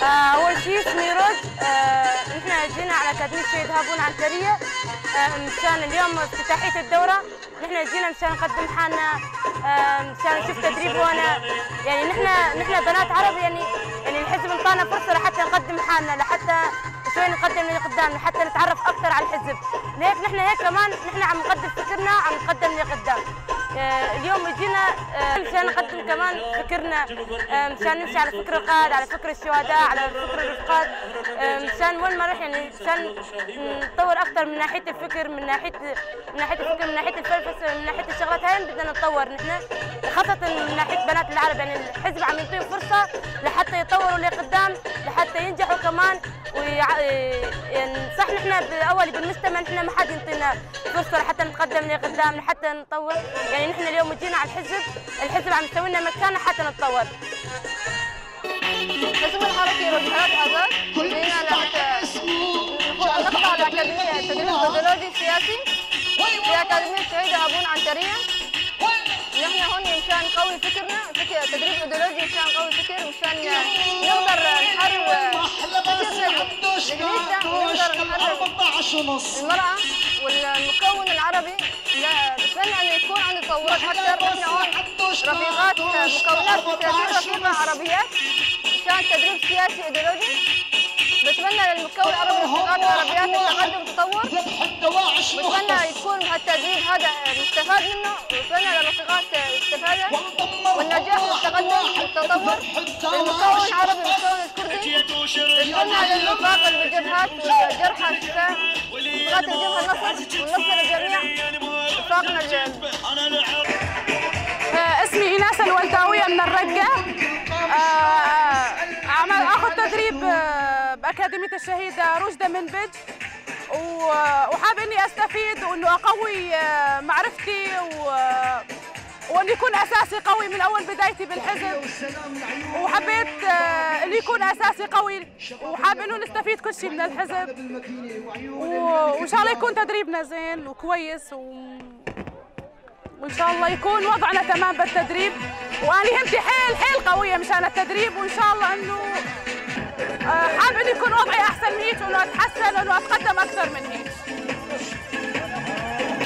أول شيء اسمي روز. نحن جينا على أكاديمية الشهيد هابون عنترية مشان اليوم افتتاحية الدورة. نحن جينا مشان نقدم حالنا، مشان نشوف تدريب هون. يعني نحن بنات عرب، يعني الحزب انطانا فرصة لحتى نقدم حالنا، لحتى شوي نقدم لقدام، لحتى نتعرف أكثر على الحزب. لهيك نحن هيك كمان نحن عم نقدم فكرنا، عم نقدم لقدام. اليوم جينا مشان نقدم كمان فكرنا، مشان نمشي على فكر القائد، على فكر الشهداء، على فكر الرفقات، مشان وين ما نروح يعني مشان نتطور أكثر من ناحية الفكر، من ناحية الفكر، من ناحية الفلسفة، من ناحية الشغلات هاي بدنا نتطور نحن، خاصة من ناحية بنات العرب. يعني الحزب عم يعطيهم فرصة لحتى يطوروا لقدام، لحتى ينجحوا كمان. يعني صح نحن بالأول بالمجتمع نحن ما حد يعطينا فرصة لحتى نتقدم لقدام، لحتى نطور. يعني نحن اليوم جينا على الحزب، الحزب عم يسوي لنا مكان لحتى نتطور. اسم الحركي رجعات آزاد. جينا لحتى نقطع الأكاديمية التدريب الإيديولوجي السياسي في أكاديمية الشهيدة هابون عنترية. نحن هون مشان نقوي فكرنا، تدريب ايديولوجي مشان نقوي فكر، مشان نقدر نحرر فكرنا لجنيتنا، ونقدر نحرر المرأة والمكون العربي. لا بتمنى انه يكون عنده تطورات اكثر. نحن هون رفيقات مكونات 30 رفيقة عربيات مشان تدريب سياسي ايديولوجي. بتمنى للمكون العربي والرفيقات العربيات التقدم والتطور. بتمنى يكون هالتدريب هذا مستفاد منه، وبتمنى للرفيقات الاستفادة والنجاح والتقدم والتطور للمكون العربي والمكون الكردي. بتمنى للرفاق اللي بالجبهات والجرحى الشفاء، رفقات الجبهة النصر والنصر للجميع، رفاقنا. اسمي إيناس الولداوية من الرقة. عم آخذ تدريب بأكاديمية الشهيدة رشدة منبج، وحابة إني أستفيد وإنه أقوي معرفتي وإنه يكون أساسي قوي من أول بدايتي بالحزب. وحبيت إنه يكون أساسي قوي، وحابة إنه نستفيد كل شيء من الحزب، وإن شاء الله يكون تدريبنا زين وكويس، وإن شاء الله يكون وضعنا تمام بالتدريب. وأنا همتي حيل حيل قوية مشان التدريب، وإن شاء الله إنه حابة إنه يكون وضعي أحسن من هيك، وإنه أتحسن وإنه أتقدم أكثر من هيك.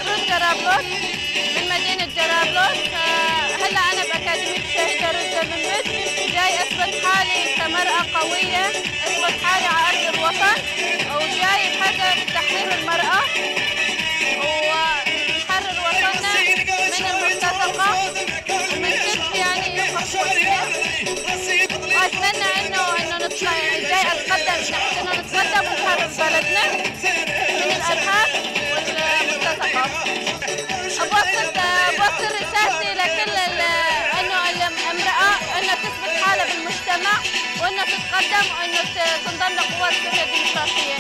من جرابلس، من مدينة جرابلس. هلا أنا بأكاديمية الشهيدة رشدة منبج، جاي أثبت حالي كمرأة قوية، أثبت حالي على أرض الوطن، وجاي بهدف تحرير المرأة ونحرر وطننا من المرتزقة ومن كل يعني يوقف. وأتمنى إنه نطلع، جاي أتقدم نحن إنه نتقدم ونحرر بلدنا من الإرهاب والمرتزقة. بوصل رسالتي لكل إنه الامرأة إنها تثبت حالها بالمجتمع، وإنها تتقدم، وإنه تنضم لقوات سوريا الديمقراطية.